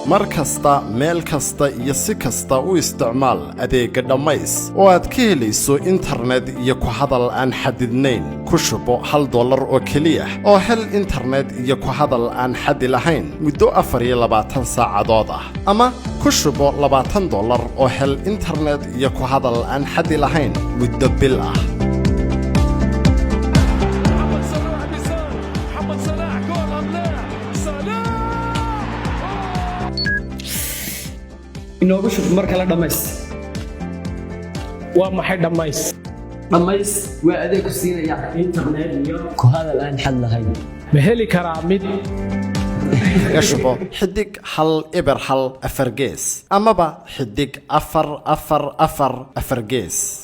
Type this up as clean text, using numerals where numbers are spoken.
Mar kasta, meel kasta iyo si kasta u isticmaal adeegga Dhammays oo aad ka helayso internet iyo ku hadal aan xadidnayn. Ku shubo $1 oo keliya oo hel internet iyo ku hadal aan xadi lahayn muddo 24 saacadood ah, ama ku shubo $20 oo hel internet iyo ku hadal aan xadi lahayn muddo bil ah. محمد صلاح بيسار، محمد صلاح، جول ام لا؟ صلاح! Inoogu shub mar kale Dhammays. Waa maxay Dhammays? Dhammays waa adeeg ku siinaya internet iyo ku hadal aan xad lahayn. Ma heli karaa mid Kaga shubo *101#4 amaba *444#4.